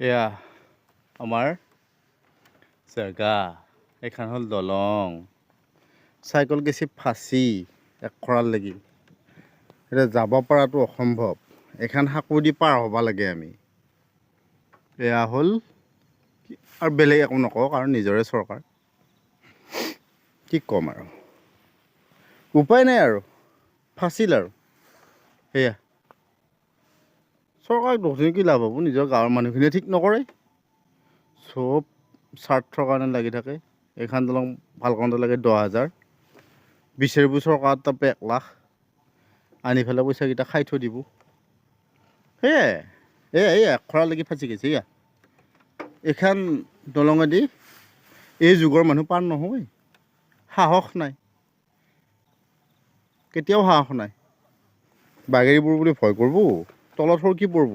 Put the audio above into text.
এয়া আমাৰ জেগা। এইখন হ'ল দলং। চাইকেল গেছি ফাঁচি এক খৰাল লাগি, এতিয়া যাব পৰাটো অসম্ভৱ। এইখন সাঁকো দি পাৰ হ'ব লাগে আমি। এয়া হ'ল আৰু বেলেগ একো নকওঁ, কাৰণ নিজৰে চৰকাৰ, কি ক'ম আৰু? উপায় নাই আৰু, ফাঁচিল আৰু। সেয়া চৰকাৰক দোষ দি কি লাভ হ'ব? নিজৰ গাঁৱৰ মানুহখিনিয়ে ঠিক নকৰে, চব স্বাৰ্থৰ কাৰণে লাগি থাকে। এইখন দলং ভাল কৰোঁতে লাগে 10,000, বিচাৰিব চৰকাৰৰ তাৰ 1 লাখ, আনি পেলাই পইচাকেইটা খাই থৈ দিব। সেয়াই। এয়া এয়া খৰা লাগি ফাঁচি গৈছে। এয়া এইখন দলঙেদি এই যুগৰ মানুহ পাৰ নহয়। সাহস নাই, কেতিয়াও সাহস নাই। বাগেৰিবোৰ বুলি ভয় কৰিব, তলত সৰকি পৰিব।